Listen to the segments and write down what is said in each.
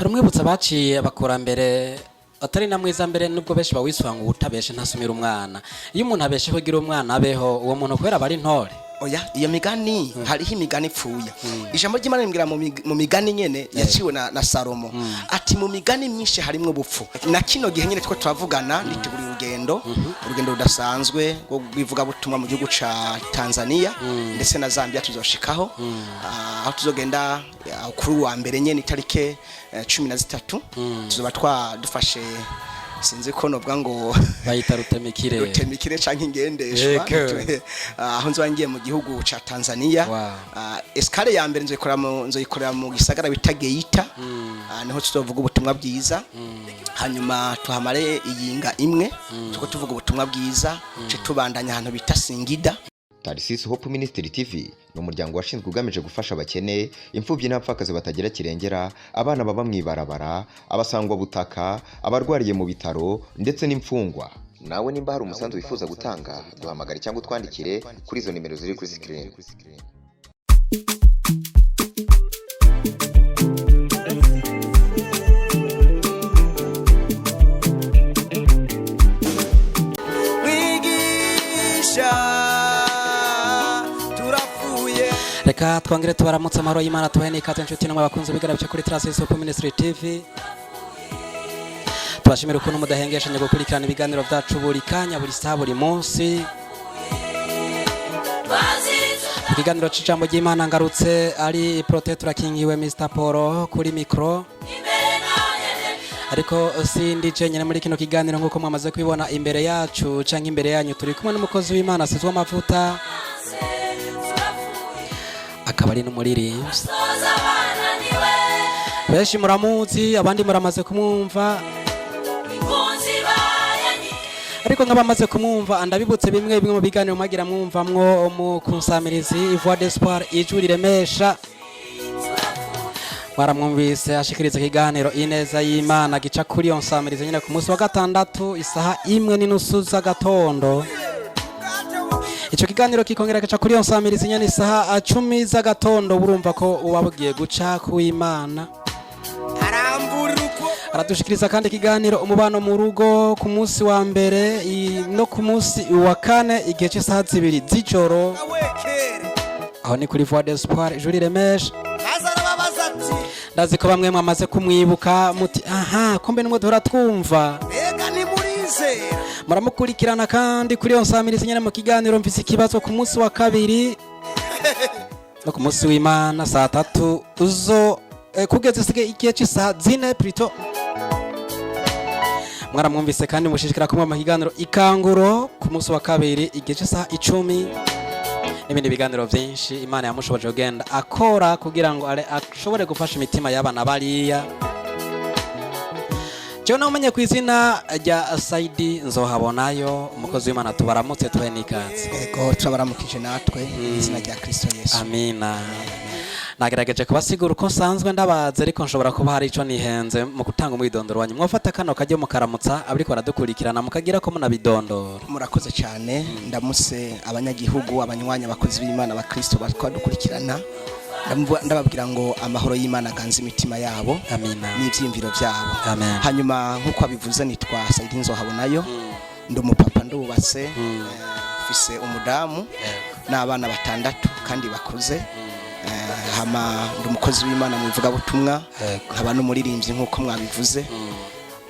Hari umwibutsa baciye abakurambere atari na mwiza mbere, nubwo benshi bawiswa ngo utabeshe ntasumira umwana. Iyo umuntu abeshe kugira umwana abeho, uwo muntu kubera aba ari intore. Oya, iyo migani, hariho imigani ipfuye. Ijambo ry'Imana rimbwira mu migani nyene yaciwe na Salomo ati: "Mu migani myinshi harimwo ubupfu." Na kino gihe nyene two turavugana, nditeguriye urugendo rudasanzwe rwo rw'ivugabutumwa mu gihugu ca Tanzania ndetse na Zambia. Tuzoshikaho aho tuzogenda kuri uwa mbere nyene, itarike 13, tuzoba twadufashe, sinzi ko novuga ngo bayita rutemikire. Rutemikire canke ingendeshwa. Yego. Aho nzoba ngiye mu gihugu ca Tanzania. Escale ya mbere nzoyikorera mu gisagara bita Geita. Niho tuzovuga ubutumwa bwiza, hanyuma tuhamare iyinga imwe tuko tuvuga ubutumwa bwiza, ce tubandanya ahantu bita Singida. Tarisisi Hope Ministry TV ni umuryango washinzwe ugamije gufasha abakene, imfubyi n'abapfakazi batagira kirengera, abana baba mu ibarabara, abasangwabutaka, abarwariye mu bitaro ndetse n'imfungwa. Nawe nimba hari umusanzu wifuza gutanga, duhamagare cyangwa utwandikire kuri izo nimero ziri kuri screen. Mwigisha, turapfuye. Reka twongere tubaramutse, amahoro y'Imana tubahe n'ikaze, inshuti namwe abakunzi bigarabye kuri Tracis Hope Ministry TV. Tubashimira ukuntu mudahengeshanya gukurikirana ibiganiro byacu buri kanya, buri saha, buri munsi. Mu kiganiro c'ijambo ry'Imana ngarutse ari Prote turakingiwe Mr Paul kuri micro, ariko sindi jenyine muri kino kiganiro. Nk'uko mwamaze kubibona imbere yacu canke imbere yanyu, turi kumwe n'umukozi w'Imana asizwe amavuta, akaba ari n'umuririmbyi. Benshi muramuzi, abandi muramaze kumwumva, ariko nk'abamaze kumwumva ndabibutse bimwe bimwe mu biganiro mwagira mwumvamwo mu kunsamirizi Voix d'Espoir, ijwi riremesha. Mwaramwumvise ashikiriza ikiganiro Ineza y'Imana gica kuri iyo nsamirizi nyine ku munsi wa gatandatu isaha 1:30 z'agatondo. Ico kiganiro kikongera gica kuri iyo nsamirizi nyene isaha 10 z'agatondo. Urumva ko uba bugiye guca kuw'Imana. Aramburira uko Aradushikiriza kandi ikiganiro Umubano mu rugo ku munsi wa mbere no ku munsi wa kane igihe cy'isaha 2 z'ijoro. Awekere. Aho ni kuri Voix d'Espoir, ijwi riremesha. Maze arababaza ati: Ndazi ko bamwe mwamaze kumwibuka, muti: "Aha, kumbe nimwe duhora twumva." "Mbega ntimurizera?" Muramukurikirana kandi kuri iyo nsamirizi nyene mu kiganiro Mfise Ikibazo ku munsi wa kabiri no ku munsi w'Imana saa 3 uzo kugeza isige igihe cy'isaha 4 plutôt. Mwaramwumvise kandi mushishikara kumwe mu kiganiro Ikanguro ku munsi wa kabiri igihe cy'isaha 10, n'ibindi biganiro byinshi Imana yamushoboje kugenda akora kugira ngo ashobore gufasha imitima y'abana bariya. Jewe nawe ku izina rya Saidi Nzohabonayo, umukozi w'Imana, tubaramutse, tuhe n'ikaze. Ego, turabaramukije natwe mu izina rya Kristo Yesu. Amina. Nagerageje kubasigura uko nsanzwe ndabaza, ariko nshobora kuba hari ico nihenze mu gutanga umwidondoro wanyu. Mwofata kano kajya mukaramutsa abariko baradukurikirana, mukagira ko munabidondora. Murakoze cyane. Ndamutse abanyagihugu, abanywanyi, abakozi b'Imana, abakristo dukurikirana. Ndababwira ngo amahoro y'Imana aganze imitima yabo Amina. n'ibyiyumviro byabo. Amen. Hanyuma nk'uko abivuze, nitwa Saidi Nzohabonayo, ndi umupapa, ndubatse, mfise umudamu n'abana batandatu kandi bakuze. Hama ndi umukozi w'Imana mu ivugabutumwa, nkaba n'umuririmbyi nk'uko mwabivuze,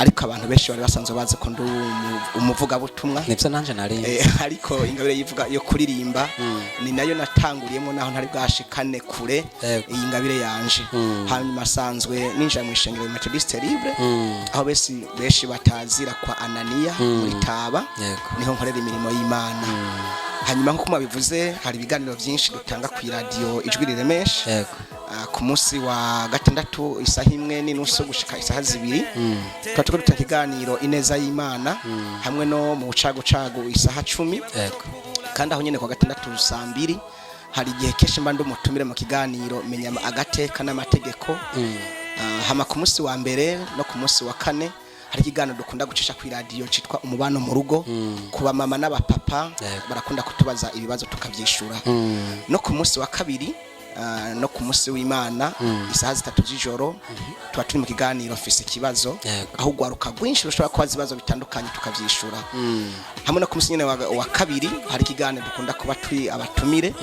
ariko abantu benshi bari basanzwe bazi ko ndi umuvugabutumwa. Nivyo nanje nari. Ariko ingabire yivuga yo kuririmba ni nayo natanguriyemo, naho ntari bwashikane kure iyi ngabire yanje. Hanyuma asanzwe ninjira mu ishengero Methodiste Libre, aho benshi benshi batazira kwa Anania muri Taba, niho nkorera imirimo y'Imana. Hanyuma nk'uko mwabivuze, hari ibiganiro byinshi dutanga ku iradiyo Ijwi Riremesha. Ku munsi wa gatandatu isaha 1:30 gushika isaha 2 tuba turiko dutanga ikiganiro Ineza y'Imana, hamwe no mu bucagucagu isaha 10. Kandi aho nyene kwa gatandatu saa 2 hari igihe kenshi mba ndi umutumire mu kiganiro Menya Agateka n'Amategeko. Hama ku munsi wa mbere no ku munsi wa kane hari ikiganiro dukunda gucisha ku iradiyo citwa Umubano mu Rugo, ku bamama n'abapapa. Barakunda kutubaza ibibazo tukavyishura. No ku munsi wa kabiri No ku munsi w'Imana isaha 3 z'ijoro tuba turi mu kiganiro Mfise Ikibazo, aho ugwaruka rwinshi rushobora kubaza ibibazo bitandukanye tukavyishura. Hamwe no ku munsi nyene wa kabiri hari ikiganiro dukunda kuba turi abatumire,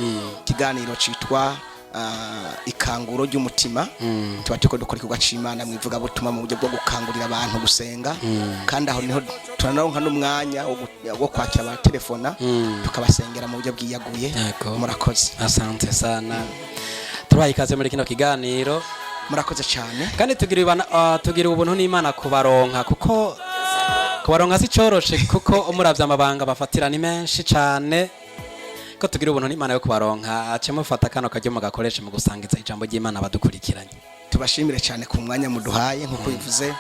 ikiganiro citwa Ikanguro ry'Umutima. Tuba turiko dukora igikorwa c'Imana mu ivugabutumwa mu buryo bwo gukangurira abantu gusenga, kandi aho niho turanaronka n'umwanya wo kwakira abatelefona tukabasengera mu buryo bwiyaguye. Murakoze. Asante sana, tubaye ikaze muri kino kiganiro. Murakoze cyane. Kandi tugira ubuntu n'Imana kubaronka, kuko kubaronka si coroshe, kuko umuravye amabanga bafatira ni menshi cane. Ko tugira ubuntu n'Imana yo kubaronka, ace mufata kano karyo mugakoresha mu gusangiza ijambo ry'Imana badukurikiranye. Tubashimire cyane ku mwanya muduhaye. Nk'uko bivuze,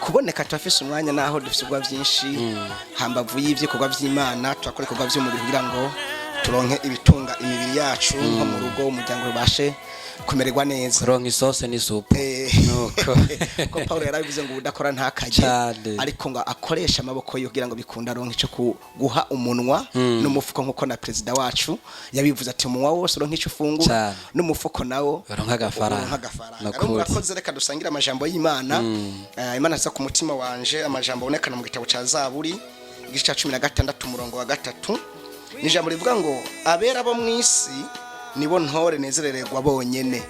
kuboneka turafise umwanya naho dufise ibikorwa byinshi. Hambavu y'ivy'ibikorwa vy'Imana turakora ibikorwa vy'umubiri kugira ngo turonke ibitunga imibiri yacu, nko mu rugo umuryango ubashe kumererwa neza. Kuronka isose n'isupu. Nuko. Ko Paulo yarabivuze ngo udakora ntakarye, Cane. ariko ngo akoreshe amaboko ye kugira ngo bikunde aronke ico guha umunwa n'umufuko, nkuko na perezida wacu yabivuze ati umunwa wose uronke ico ufungura n'umufuko nawo uronke agafaranga. Uronke agafaranga. Nukuri. Rero murakoze, reka dusangire amajambo y'Imana. Imana aza ku mutima wanje amajambo abonekana mu gitabo ca Zaburi, igice ca 16, umurongo wa 3. Ni ijambo rivuga ngo: "Abera bo mw'isi nibo ntore nezerererwa bonyene.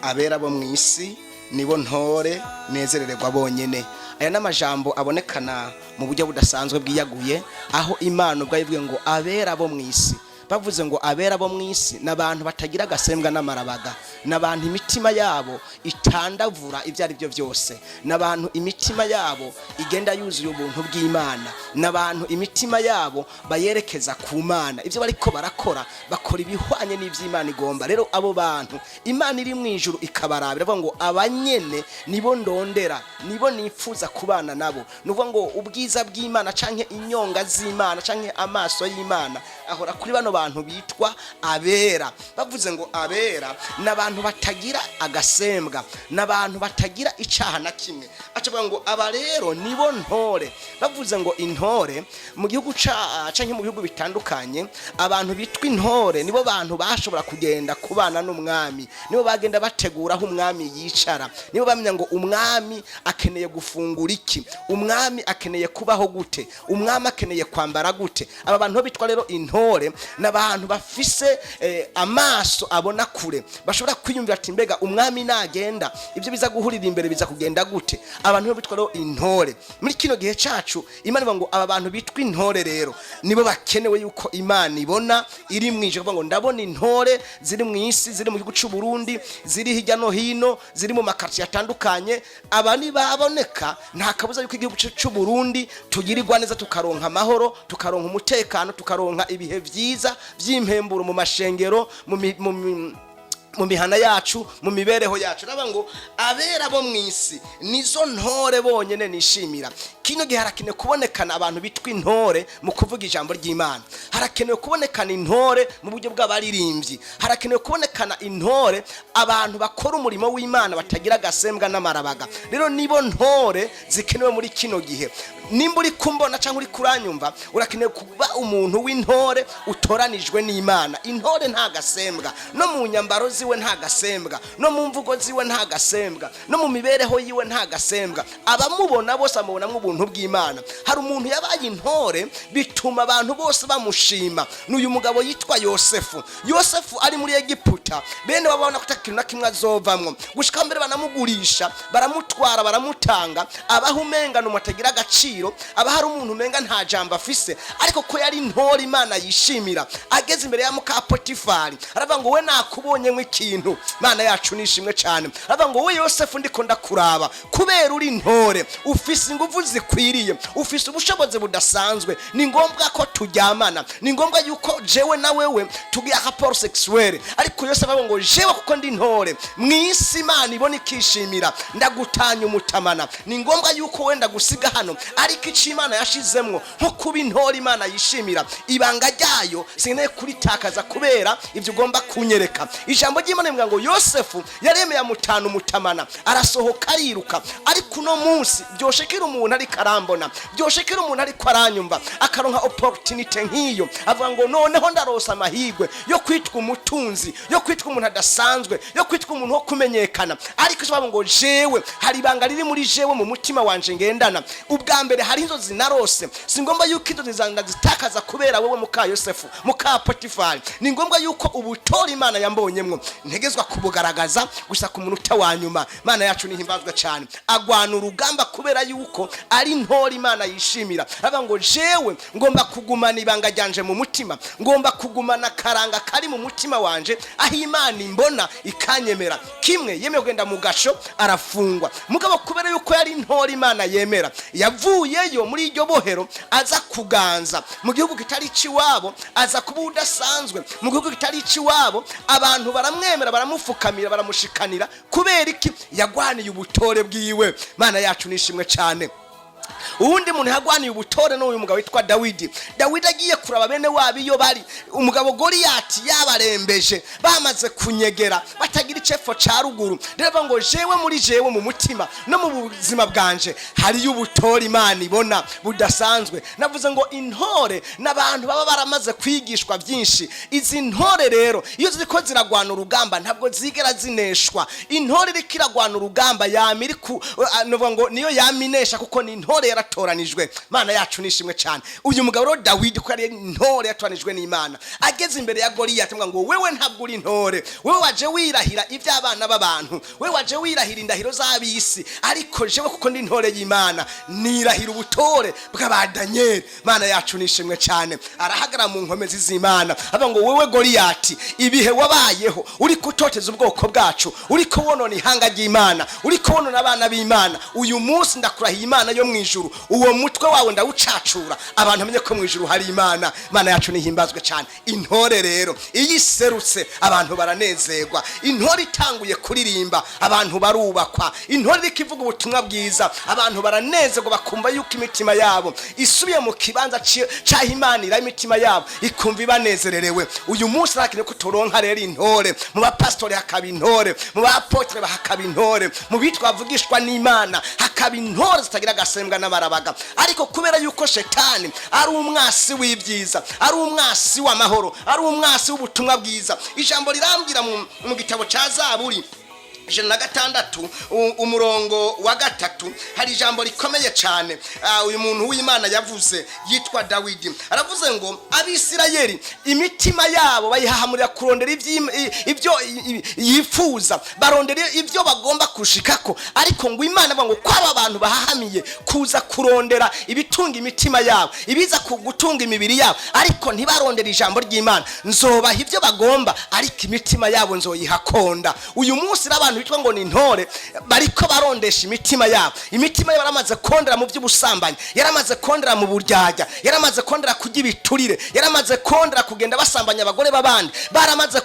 Abera bo mw'isi nibo ntore nezerererwa bonyene." Aya ni amajambo abonekana mu buryo budasanzwe bwiyaguye, aho Imana ubwayo ivuga ngo abera bo mw'isi. Bavuze ngo abera bo mw'isi ni abantu batagira agasembwa n'amarabaga, ni abantu imitima yabo itandavura ibyo ari byo byose, ni abantu imitima yabo igenda yuzuye ubuntu bw'Imana, ni abantu imitima yabo bayerekeza ku Mana. Ibyo bariko barakora, bakora ibihwanye n'iby'Imana igomba. Rero abo bantu Imana iri mu ijuru ikabarabira, iravuga ngo abanyene nibo ndondera, nibo nifuza kubana nabo. Ni ukuvuga ngo ubwiza bw'Imana canke inyonga z'Imana canke amaso y'Imana ahora kuri bano bantu bitwa abera. Bavuze ngo abera ni abantu batagira agasembwa, ni abantu batagira icaha na kimwe. Aca avuga ngo aba rero nibo ntore. Bavuze ngo intore mu gihugu canke mu bihugu bitandukanye, abantu bitwa intore nibo bantu bashobora kugenda kubana n'umwami, nibo bagenda bategura aho umwami yicara, nibo bamenya ngo umwami akeneye gufungura iki, umwami akeneye kubaho gute, umwami akeneye kwambara gute. Aba bantu bitwa rero intore ni abantu bafise amaso abona kure, bashobora kwiyumvira ati mbega umwami nagenda ibyo biza guhurira imbere biza kugenda gute? Abantu bitwa rero intore muri kino gihe cacu, Imana ivuga ngo aba bantu bitwa intore rero nibo bakenewe, yuko Imana ibona iri mu ijuru ngo ndabona intore ziri mu isi, ziri mu gihugu cy'u Burundi, ziri hirya no hino, ziri mu makaritsiye atandukanye. Aba nibaboneka nta kabuza yuko igihugu cy'u Burundi tugirirwa neza, tukaronka amahoro, tukaronka umutekano, tukaronka ibihe byiza by'impemburo mu mashengero, mu mihana yacu, mu mibereho yacu. Raba ngo abera bo mu isi nizo ntore bonyene nishimira. Kino gihe harakenewe kubonekana abantu bitwa intore mu kuvuga ijambo ry'Imana, harakenewe kubonekana intore mu buryo bw'abaririmbyi, harakenewe kubonekana intore abantu bakora umurimo w'Imana batagira agasembwa n'amarabaga. Rero nibo ntore zikenewe muri kino gihe. Nimba uri kumbona cyangwa uri kuranyumva, urakenewe kuba umuntu w'intore utoranijwe n'Imana. Intore nta gasembwa, no mu nyambaro ziwe nta gasembwa, no mu mvugo ziwe nta gasembwa, no mu mibereho yiwe nta gasembwa. Abamubona bose bamubonamo ubuntu bw'Imana. Hari umuntu yabaye intore bituma abantu bose bamushima, ni uyu mugabo yitwa Yosefu. Yosefu ari muri Egiputa, bene babona ko atakintu na kimwe azovamwo, gushika mbere banamugurisha, baramutwara, baramutanga, abaho umenga ni umuntu atagira agaciro, aba hari umuntu umenga nta jambo afise. Ariko ko yari intore Imana yishimira, ageze imbere ya muka Potifari aravuga ngo we nakubonye nk'ikintu. Imana yacu nishimwe cyane. Aravuga ngo we Yosefu, ndiko ndakuraba kubera uri intore, ufise ingufu zikwiriye, ufise ubushobozi budasanzwe, ni ngombwa ko turyamana, ni ngombwa yuko jewe na wewe tugira rapport sexuelle. Ariko Yosefu avuga ngo jewe kuko ndi intore mw'isi Imana ibona ikishimira, ndagutanya umutamana, ni ngombwa yuko wenda gusiga hano. Ariko icyo Imana yashizemwo nko kuba intore Imana yishimira, ibanga ryayo sinkeneye kuritakaza kubera ibyo ugomba kunyereka. Ijambo ry'Imana rivuga ngo Yosefu yaremeye amutana umutamana, arasohoka ariruka. Ariko uno munsi byoshekera umuntu ariko arambona, byoshekera umuntu ariko aranyumva, akaronka opportunity nk'iyo, avuga ngo noneho ndarosa amahirwe yo kwitwa umutunzi, yo kwitwa umuntu adasanzwe, yo kwitwa umuntu wo kumenyekana. Ariko icyo bavuga ngo jewe hari ibanga riri muri jewe mu mutima wanje ngendana. Ubwa mbere hari inzozi narose, si ngombwa yuko inzozi zanjye ndazitakaza kubera wowe muka Yosefu, muka Potifari. Ni ngombwa yuko ubutora Imana yambonyemwo ntegezwa kubugaragaza gusa ku munota wa nyuma. Imana yacu nihimbazwa cyane. Agwana urugamba kubera yuko ari intore Imana yishimira. Avuga ngo jewe ngomba kugumana ibanga ryanje mu mutima, ngomba kugumana akaranga kari mu mutima wanje, aho Imana imbona ikanyemera. Kimwe yemeye kugenda mu gasho arafungwa, mugabo kubera yuko yari intore Imana yemera, yavuyeyo muri iryo bohero aza kuganza mu gihugu kitari icy'iwabo, aza kuba udasanzwe mu gihugu kitari icy'iwabo. Abantu baramwemera, baramufukamira, baramushikanira. Kubera iki? Yagwaniye ubutore bwiwe. Mana yacu nishimwe cyane. Uwundi muntu yagwaniye ubutore n'uyu mugabo witwa Dawidi. Dawidi agiye kuraba bene wabo iyo bari, umugabo Goliyati yabarembeje, bamaze kunyegera, batagira icefo ca ruguru. Rero ngo jewe muri jewe mu mutima no mu buzima bwanje hariyo ubutore Imana ibona budasanzwe. Navuze ngo intore n'abantu baba baramaze kwigishwa byinshi. Izi ntore rero iyo ziriko ziragwana urugamba ntabwo zigera zineshwa. Intore iriko iragwana urugamba yama iri ku novuga ngo niyo yaminesha, kuko ni intore yaratoranijwe. Mana yacu nishimwe cyane. Uyu mugabo rero Dawidi, ko yari intore yatoranijwe n'Imana, ageze imbere ya Goliyati avuga ngo wewe ntabwo uri intore, wewe waje wirahira iby'abana b'abantu, wewe waje wirahira indahiro z'abisi, ariko jewe kuko ndi intore y'Imana nirahira ubutore bw'aba Daniyeli. Mana yacu nishimwe cyane. Arahagarara mu nkomezi z'Imana, avuga ngo wewe Goliyati, ibihe wabayeho uri kutoteza ubwoko bwacu, uri wonona ihanga ry'Imana, uri wonona abana b'Imana, uyu munsi ndakurahiye Imana yo mu ijuru, uwo mutwe wawe ndawucacura, abantu bamenye ko mu ijuru hari Imana. Imana yacu nihimbazwe cyane. Intore rero iyo iserutse abantu baranezerwa. Intore itanguye kuririmba abantu barubakwa. Intore iriko ivuga ubutumwa bwiza abantu baranezerwa, bakumva yuko imitima yabo isubiye mu kibanza c'aho Imana ira, imitima yabo ikumva ibanezererewe. Uyu munsi ntakeneye ko turonka rero intore mu bapasitori, hakaba intore mu bapotre, hakaba intore mu bitwa bavugishwa n'Imana, hakaba intore zitagira agasembwa n'amarabaga. Ariko kubera yuko Shetani ari umwasi w'ibyiza, ari umwasi w'amahoro, ari umwasi w'ubutumwa bwiza, ijambo rirambwira mu gitabo cya Zaburi 106 umurongo wa 3, hari ijambo rikomeye cyane. Uyu muntu w'Imana yavuze yitwa Dawidi aravuze ngo Abisirayeli imitima yabo bayihahamurira kurondera ibyo yifuza, barondera ibyo bagomba kushikako. Ariko ngo Imana avuga ngo kwaba abantu bahahamiye kuza kurondera ibitunga imitima yabo, ibiza gutunga imibiri yabo, ariko ntibarondera ijambo ry'Imana, nzobaha ibyo bagomba, ariko imitima yabo nzoyihakonda. Uyu munsi rero abantu bitwa ngo ni intore bariko barondesha imitima yabo. Imitima yabo yaramaze kondera mu by'ubusambanyi, yaramaze kondera mu buryarya, yaramaze kondera kurya ibiturire, yaramaze kondera kugenda basambanya abagore b'abandi, baramaze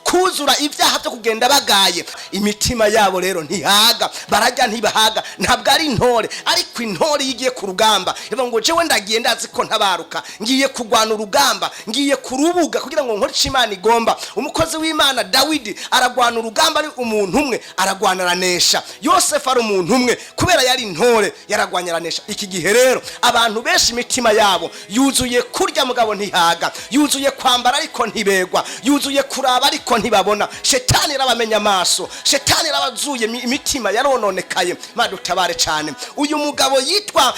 kuzura ibyaha byo kugenda bagaye. Imitima yabo rero ntihaga, barajya ntibahaga, ntabwo ari intore. Ariko intore iyo igiye ku rugamba ivuga ngo jewe ndagiye, ndazi ko ntabaruka, ngiye kurwana urugamba, ngiye ku rubuga kugira ngo nkore icyo Imana igomba. Umukozi w'Imana Dawidi aragwana urugamba ari umuntu umwe, aragwana aranesha. Yosefu ari umuntu umwe, kubera yari intore yaragwanya aranesha. Iki gihe rero abantu benshi imitima yabo yuzuye kurya mugabo ntihaga, yuzuye kwambara ariko ntibegwa, yuzuye kuraba ariko ntibabona. Shetani yarabamenya amaso, Shetani yarabazuye imitima yarononekaye. Madutabare cyane. Uyu mugabo yitwa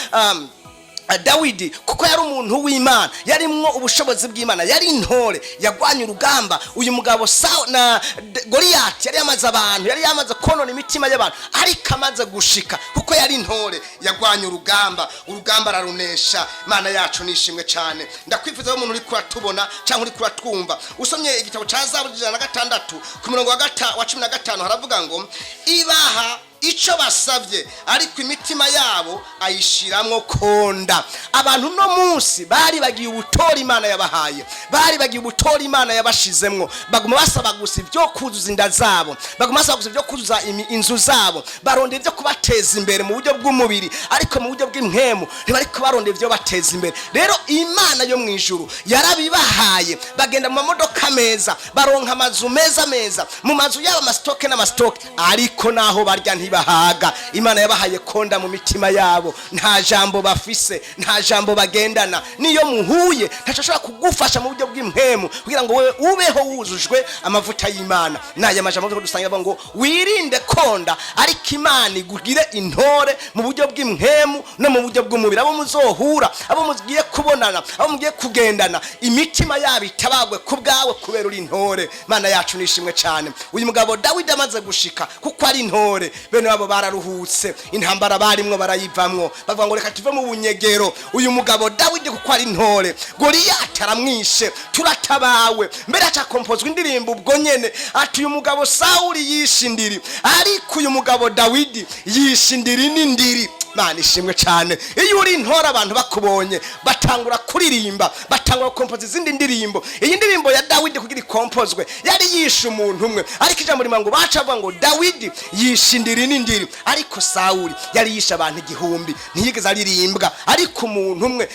Dawidi, kuko yari umuntu w'Imana, yarimwo ubushobozi bw'Imana, yari intore, yagwanye urugamba. Uyu mugabo na Goliyati yari yamaze abantu, yari yamaze konona imitima y'abantu, ariko amaze gushika, kuko yari intore, yagwanye urugamba, urugamba ararunesha. Imana yacu nishimwe cyane. Ndakwifuza ko umuntu uri kuratubona cyangwa uri kuratwumva, usomye igitabo cya Zaburi 106 ku murongo wa 15, haravuga ngo ibaha Icyo basabye, ariko imitima yabo ayishiramwo konda. Abantu no munsi bari bagiye ubutora Imana yabahaye, bari bagiye ubutora Imana yabashizemwo. Baguma basaba gusa ibyo kuzuza inda zabo, baguma basaba gusa ibyo kuzuza inzu zabo, barondera ibyo kubateza imbere mu buryo bw'umubiri, ariko mu buryo bw'impwemu ntibariko barondera ibyo bateza imbere. Rero Imana yo mu ijuru yarabibahaye, bagenda mu mamodoka meza, baronka amazu meza meza, mu mazu yabo amastock n'amastock, ariko naho barya ntibahaga. Imana yabahaye konda mu mitima yabo, nta jambo bafise, nta jambo bagendana. Niyo muhuye ntaco ashobora kugufasha mu buryo bw'impwemu kugira ngo wewe ubeho wuzujwe amavuta y'Imana. N'aya majambo turiko dusangira avuga ngo wirinde konda, ariko Imana igugire intore mu buryo bw'impwemu no mu buryo bw'umubiri. Abo muzohura, abo mugiye kubonana, abo mugiye kugendana, imitima yabo itabagwe ku bwawe kubera uri intore. Mana yacu nishimwe cyane. Uyu mugabo Dawidi amaze gushika, kuko ari intore, bene wabo bararuhutse, intambara barimwo barayivamwo, bavuga ngo reka tuve mu bunyegero. Uyu mugabo Dawidi kuko ari intore, Goliyati aramwishe, turatabawe. Mbere acakompozwa indirimbo ubwo nyene ati: "Uyu mugabo Sawuli yishe indiri, ariko uyu mugabo Dawidi yishe indiri n'indiri." Mana ishimwe cyane. Iyo uri intore, abantu bakubonye batangura kuririmba, batangura gukompoza izindi ndirimbo. Iyi ndirimbo ya Dawidi kugira ikompozwe yari yishe umuntu umwe, ariko ijambo rimwe ngo baca bavuga ngo Dawidi yishe indiri n'indiri, ariko Sawuli yari yishe abantu 1000, ntiyigeze aririmbwa. Ariko umuntu umwe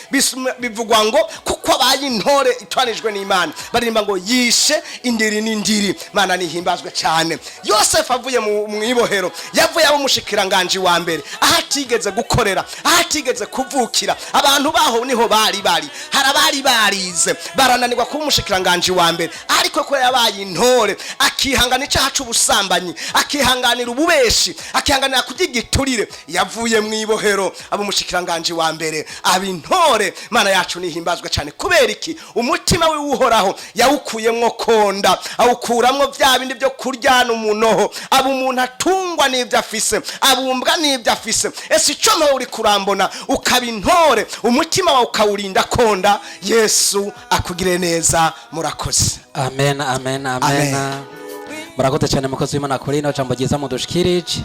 bivugwa ngo kuko abaye intore itwanijwe n'Imana, baririmba ngo yishe indiri n'indiri. Mana nihimbazwe cyane. Yosefu avuye mu ibohero, yavuye abo umushikiranganji wa mbere aho atigeze gukorera, aho atigeze kuvukira. Abantu baho niho bari bari, hari abari barize barananirwa kuba umushikiranganji wa mbere, ariko ko yabaye intore, akihangana icyaha c'ubusambanyi, akihanganira ububeshi, akihanganira kurya igiturire, yavuye mu ibohero aba umushikiranganji wa mbere, aba intore. Mana yacu nihimbazwe cyane. Kubera iki? Umutima we uhoraho yawukuyemwo konda, awukuramwo bya bindi byo kuryana umunoho, aba umuntu atungwa n'ibyo afise, abumbwa n'ibyo afise. Ese icyo nawe uri kurambona, ukaba intore, umutima wawe ukawurinda konda? Yesu akugire neza. Murakoze. Amen, amen, amen. Amen. Murakoze cyane, mukozi w'Imana, kuri ino jambo ryiza mudushikirije,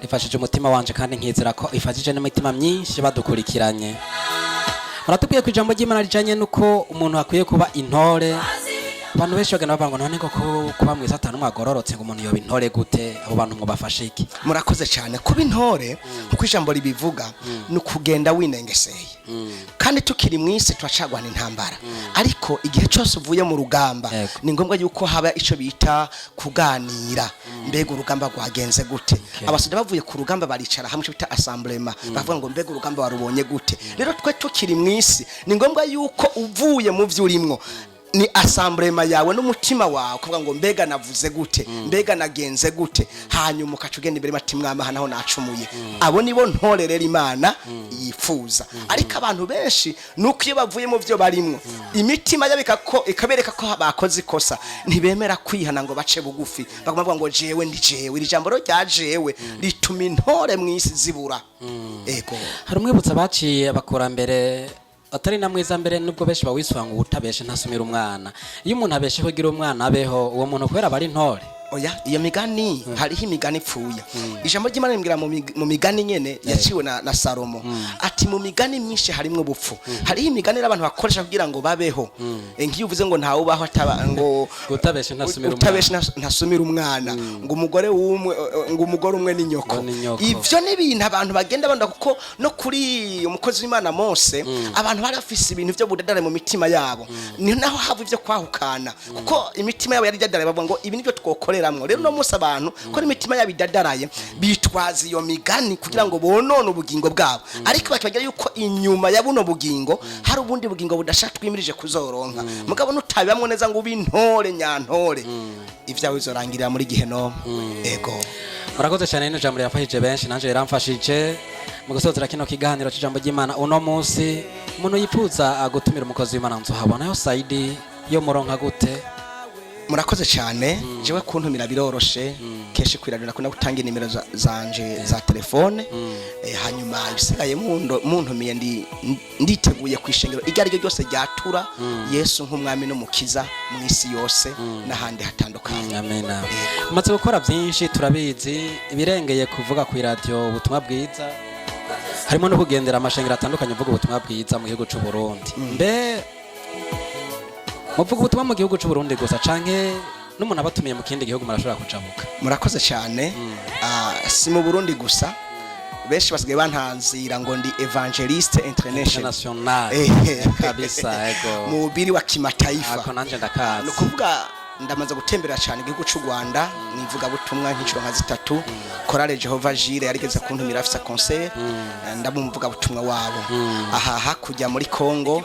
rifashije umutima wanje kandi nkizera ko ifashije n'imitima myinshi badukurikiranye. Muratubwiye ku ijambo ry'Imana rijanye n'uko umuntu akwiye kuba intore. Abantu benshi bagenda bavuga ngo none ngo kuba mwiza atanu mwagororotse, ngo umuntu yoba intore gute? Abo bantu mwobafashe iki? Murakoze cyane. Kuba intore, nkuko ijambo ribivuga, ni ukugenda winengeseye. Kandi tukiri mu isi turacagwana intambara, ariko igihe cyose uvuye mu rugamba, ni ngombwa yuko haba icyo bita kuganira: mbega urugamba rwagenze gute? Abasoda bavuye ku rugamba baricara hamwe, icyo bita assemblement, bavuga ngo mbega urugamba warubonye gute? Rero twe tukiri mu isi, ni ngombwa yuko uvuye mu byo urimwo, ni assemblement yawe n'umutima wawe, kuvuga ngo mbega navuze gute, mbega nagenze gute? Hanyuma ukaca ugenda imbere mati mwamaha naho nacumuye. Abo nibo ntore rero Imana yifuza. Ariko abantu benshi nuko iyo bavuye mu byo barimwo, imitima yabo ikabereka ko bakoze ikosa, ntibemera kwihana ngo bace bugufi. Baguma bavuga ngo jewe ndi jewe. Iri jambo rero rya jewe rituma intore mu isi zibura. Ego. Hari umwibutsa baciye abakurambere atari na mwiza mbere, nubwo benshi bawisura ngo utabeshe ntasumira umwana. Iyo umuntu abeshe kugira umwana abeho, uwo muntu kubera aba ari intore? Oya, iyo migani, hariho imigani ipfuye. Ijambo ry'Imana rimbwira mu migani nyene yaciwe na Salomo ati mu migani myinshi harimwo ubupfu. Hariho imigani rero abantu bakoresha kugira ngo babeho. Nk'iyo uvuze ngo ntawe ubaho ataba ngo utabeshe ntasumira umwana. Utabeshe ntasumira umwana, ngo umugore w'umwe, ngo umugore umwe ni nyoko. Ngo ni nyoko. Ivyo ni ibintu abantu bagenda banda, kuko no kuri umukozi w'Imana Mose abantu bari bafise ibintu vyo budadare mu mitima yabo. Ni naho hava ivyo kwahukana, kuko imitima yabo yari idadaraye, bavuga ngo ibi nivyo twokoreramwo. Rero no munsi abantu ko imitima yabo idadaraye, bitwaza iyo migani kugira ngo bonone ubugingo bwabo, ariko bakibagira yuko inyuma ya buno bugingo hari ubundi bugingo budasha twimirije kuzoronka. Mugabo nutabibamwo neza ngo ube intore nyantore, ivyawe bizorangirira muri gihenomu. Ego. Murakoze cyane, rino jambo rirafashije benshi, nanje riramfashije. Mu gusozera kino kiganiro cy'ijambo ry'Imana uno munsi, umuntu yifuza gutumira umukozi w'Imana Nzohabonayo Saidi, yo muronka gute? Murakoze cyane. Jewe kuntumira biroroshe, kenshi kwirarira kuna gutanga inimero zanje za telefone. Hanyuma ibisigaye muntumiye nditeguye ku ishengero iryo ari ryo ryose ryatura Yesu nk'umwami n'umukiza mu isi yose n'ahandi hatandukanye. Amena. Umaze gukora byinshi, turabizi, ibirengeye kuvuga ku iradiyo ubutumwa bwiza, harimo no kugendera amashengero atandukanye uvuga ubutumwa bwiza mu gihugu cy'u Burundi. Mbe muvuga ubutumwa mu gihugu cy'u Burundi gusa, canke n'umuntu abatumiye mu kindi gihugu murashobora kujabuka? Murakoze cyane. Si mu Burundi gusa, benshi basigaye bantanzira ngo ndi évangéliste international. International kabisa, ego. Mhubiri wa kimataifa. Ako nanje ndakazi. Ni ukuvuga ndamaze gutembera cyane igihugu cy'u Rwanda mu ivugabutumwa nk'inshuro nka zitatu. Chorale Jehova Jireh yarigeze kuntumira, afise concert, ndamuvugabutumwa wabo. Aha hakurya muri Congo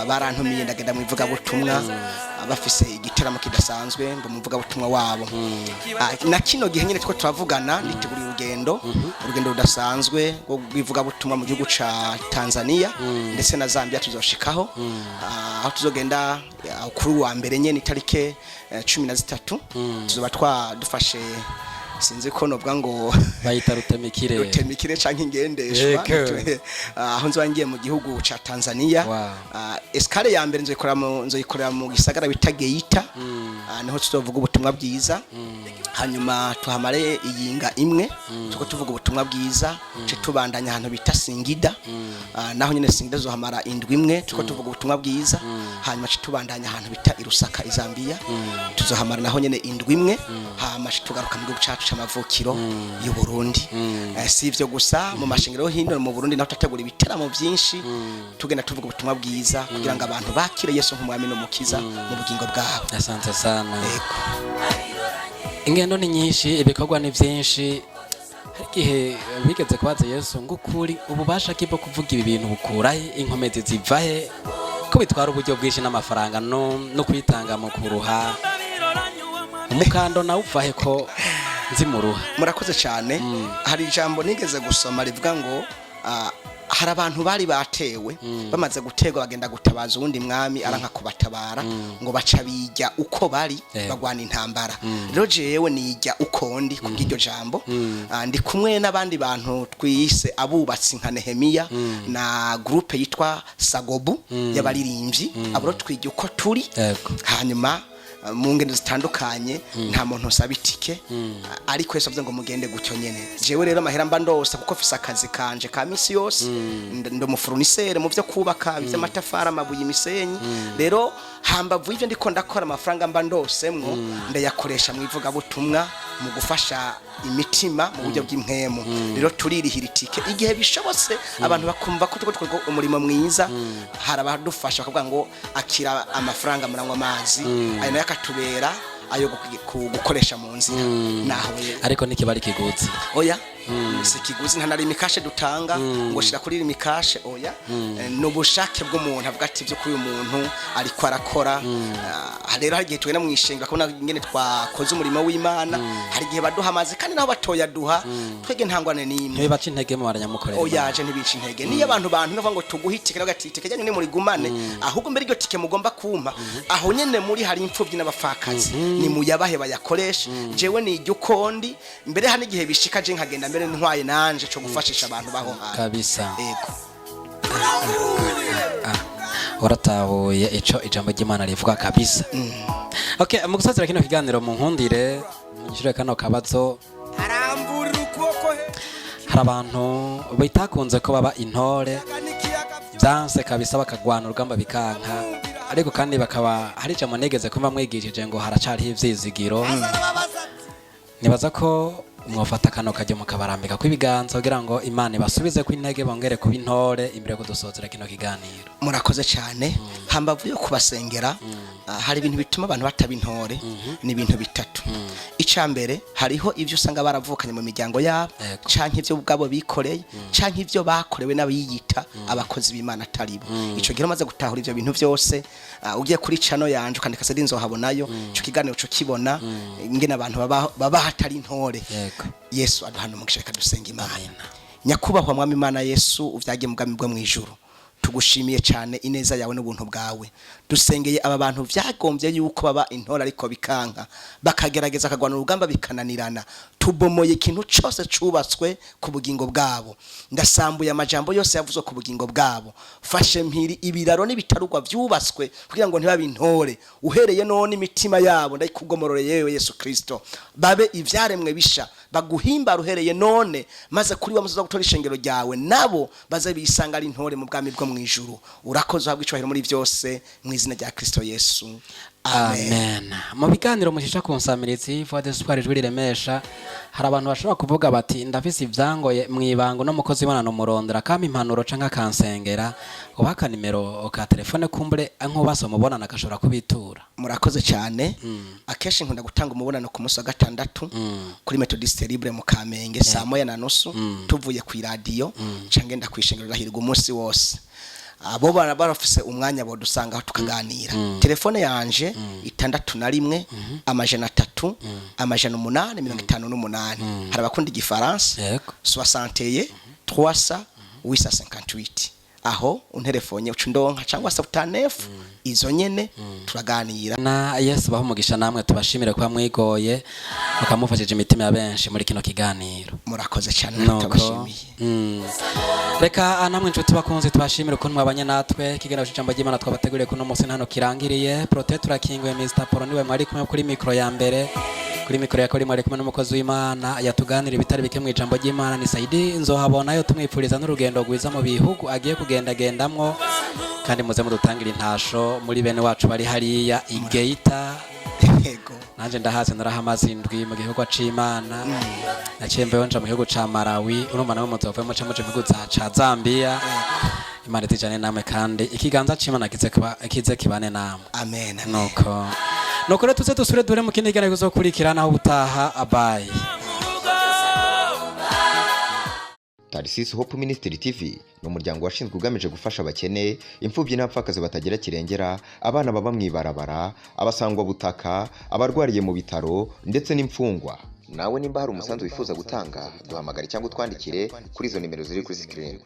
barantumiye, ndagenda mu ivugabutumwa, bafise igiteramo kidasanzwe, mba umuvugabutumwa wabo. Na kino gihe nyine two turavugana niteguriye urugendo rudasanzwe rwo rw'ivugabutumwa mu gihugu ca Tanzania ndetse na Zambia tuzoshikaho. Aho tuzogenda kuri uwa mbere nyene itarike 13 tuzoba twadufashe, sinzi ko novuga ngo Bayita rutemikire. Rutemikire canke ingendeshwa. Yego. Aho nzoba ngiye mu gihugu ca Tanzania. Escale ya mbere nzoyikorera mu gisagara bita Geita. Niho tuzovuga ubutumwa bwiza, hanyuma tuhamare iyinga imwe tuko tuvuga ubutumwa bwiza, ce tubandanya ahantu bita Singida. Naho nyene Singida tuzohamara indwi imwe tuko tuvuga ubutumwa bwiza, hanyuma ce tubandanya ahantu bita i Lusaka i Zambia, tuzohamara naho nyene indwi imwe, hama ce tugaruka mu gihugu cacu c'amavukiro y'u Burundi. Si ivyo gusa, mu mashengero yo hino mu Burundi naho turategura ibiteramo byinshi, tugenda tuvuga ubutumwa bwiza kugira ngo abantu bakire Yesu nk'umwami n'umukiza mu bugingo bwabo. Asante sana. Yego. Ingendo ni nyinshi, ibikorwa ni byinshi. Hari igihe bigeze kubaza Yesu ngo: "Ukuri ububasha ki bwo kuvuga ibi bintu bukura he? Inkomezi ziva he, ko bitwara uburyo bwinshi n'amafaranga no kwitanga mu kuruha? Umukando nawe uva he, ko nzi muruha?" Murakoze cyane. Hari ijambo nigeze gusoma rivuga ngo hari abantu bari batewe, bamaze guterwa bagenda gutabaza uwundi mwami, aranka kubatabara, ngo baca bijya uko bari bagwana intambara. Rero jewe nijya uko ndi kubw'iryo jambo. Ndi kumwe n'abandi bantu twise abubatsi nka Nehemiya na groupe yitwa Sagobu y'abaririmbyi. Abo rero twijya uko turi. Hanyuma mu ngendo zitandukanye nta muntu usaba itike, ariko Yesu avuze ngo mugende gutyo nyene. Jewe rero amahera mba ndose, kuko mfise akazi kanje ka misi yose, ndi umu fournisseur mu vyo kubaka, ivy'amatafari, amabuye, imisenyi. Rero hambavu y'ivyo ndiko ndakora, amafaranga mba ndosemwo ndayakoresha mu ivugabutumwa, mu gufasha imitima mu buryo bw'impwemu. Rero turirihira itike igihe bishobotse, abantu bakumva ko turiko dukora umurimo mwiza. Hari abadufasha bakavuga ngo: "Akira amafaranga, muranywa amazi." Ayo nayo akatubera ayo gukoresha mu nzira naho. Ariko ntikibari kiguzi. Oya, si kiguzi, nta na Lumicash dutanga ngo shira kuri Lumicash, oya. Ni ubushake bw'umuntu avuga ati ibyo kuri uyu muntu ariko arakora. Rero hari igihe tugenda mu ishenga bakabona ingene twakoze umurimo w'Imana, hari igihe baduha amazi, kandi naho batoyaduha twege nta ngwane n'imwe. Ntibibaca intege mu baranyamukorera? Oya, je ntibica intege. Niyo abantu bavuga ngo tuguhe itike, nawe ati: "Itike ryanyu nimurigumane, ahubwo mbere iryo tike mugomba kumpa, aho nyene muri hari imfuvyi n'abapfakazi, ni muyabahe bayakoreshe." Jewe ni iryo ukondi. Mbere hari n'igihe bishika je nkagenda mbere ntwaye nanje co gufashisha abantu baho hantu. Yego. Waratahuye ico ijambo ry'Imana rivuga kabisa. Okay, mu gusozera kino kiganiro, mu nkundire munyishure kano kabazo. Aramburira ukuboko he Hari abantu bitakunze ko baba intore, n'ikiyaga. byanse kabisa, bakagwana urugamba bikanka, ariko kandi bakaba hari ijambo nigeze kumva mwigishije ngo haracariho ivyizigiro. Arababaza ati Nibaza ko mwofata kano kajya mukabarambika kw'ibiganza kugira ngo Imana ibasubize ku intege, bongere kuba intore, imbere yo kudusozera kino kiganiro. Murakoze cyane. Hambavu yo kubasengera, hari ibintu bituma abantu bataba intore, ni ibintu bitatu. Icya mbere, hariho ibyo usanga baravukanye mu miryango yabo, canke ibyo ubwabo bikoreye, canke ibyo bakorewe n'abiyita abakozi b'Imana atari bo. Ico gihe umaze gutahura ivyo bintu byose, ugiye kuri channel yanje ukandika Sedi nzohabonayo, ico kiganiro uco kibona ingene abantu baba hatari intore. Yesu aduhana umugisha. Reka dusenga Imana. Nyakubahwa Mwami Imana Yesu, uvyagiye mu bwami bwo mw'ijuru. Tugushimiye cyane ineza yawe n'ubuntu bwawe. Dusengeye aba bantu vyagombye yuko baba intore ariko bikanka, bakagerageza akagwana urugamba bikananirana. Tubomoye ikintu cyose cubatswe ku bugingo bwabo. Ndasambuye amajambo yose yavuzwe ku bugingo bwabo. Fashe mpiri ibiraro n'ibitarugwa vyubatswe kugira ngo ntibabe intore. Uhereye none imitima yabo ndayikugomorore yewe Yesu Kristo, babe ivyaremwe bisha, baguhimbara uhereye none, maze kuri wa musozi wo gutora ishengero ryawe nabo baze bisanga ari intore mu bwami bwo mu ijuru. Urakoze, uhabwa icubahiro muri byose, mu izina rya Kristo Yesu, amen. Amen. Mu biganiro mushisha ku nsamirizi Voix d'Espoir, ijwi riremesha, hari abantu bashobora kuvuga bati: "Ndafise ivyangoye mu ibanga, no mukozi w'Imana numurondera kampa impanuro canke akansengera." Ubaha akanimero ka telefone, kumbure nk'ubasa umubonana agashobora kubitura. Murakoze cyane. Akenshi nkunda gutanga umubonano ku munsi wa gatandatu kuri Methodiste Libre mu Kamenge, 1:30, tuvuye ku iradiyo canke ngenda kwishengero rahirwa umunsi wose. Abo bana barafise umwanya bodusangaho tukaganira. Telefone yanje 61 300 858. Hari abakunda igifaransa, 61 300 858. Aho unterefonye uca undonka, cyangwa se utanefu izo nyene turaganira. Na Yesu baha umugisha, namwe tubashimire kuba mwigoye mukamufashije imitima ya benshi muri kino kiganiro. Murakoze cyane. Nuko Tubashimiye. Reka namwe inshuti bakunze tubashimire ukuntu mwabanye natwe. Ikiganiro c'ijambo ry'Imana twabateguriye kuno munsi hano kirangiriye. Prote turakinguye, Mr Paul niwe mwari kumwe kuri mikoro ya mbere. Kuri mikoro ya kabiri mwari kumwe n'umukozi w'Imana yatuganira ibitari bike mu ijambo ry'Imana, ni Saidi Nzohabonayo. Tumwipfuriza n'urugendo rwiza mu bihugu agiye kugendagendamwo, kandi muze mudutangira intasho muri bene wacu bari hariya i Geita. Yego. Nanje ndahazi, narahamaze indwi mu gihugu c'Imana. Naciye mveyo nja mu gihugu ca Malawi. Urumva nawe muzove muca muja mu gihugu ca Zambia. Imana itijane namwe, kandi ikiganza c'Imana kize kibane namwe. Amen, amen. Nuko rero tuze dusubire duhure mu kindi kiganiro kizokurikira naho ubutaha. Abayi. Tarisisi Hope Ministry TV ni umuryango washinzwe ugamije gufasha abakene, imfubyi n'abapfakazi batagira kirengera, abana baba mu ibarabara, abasangwabutaka, abarwariye mu bitaro ndetse n'imfungwa. Nawe nimba hari umusanzu wifuza gutanga, duhamagare cyangwa utwandikire kuri izo nimero ziri kuri screen.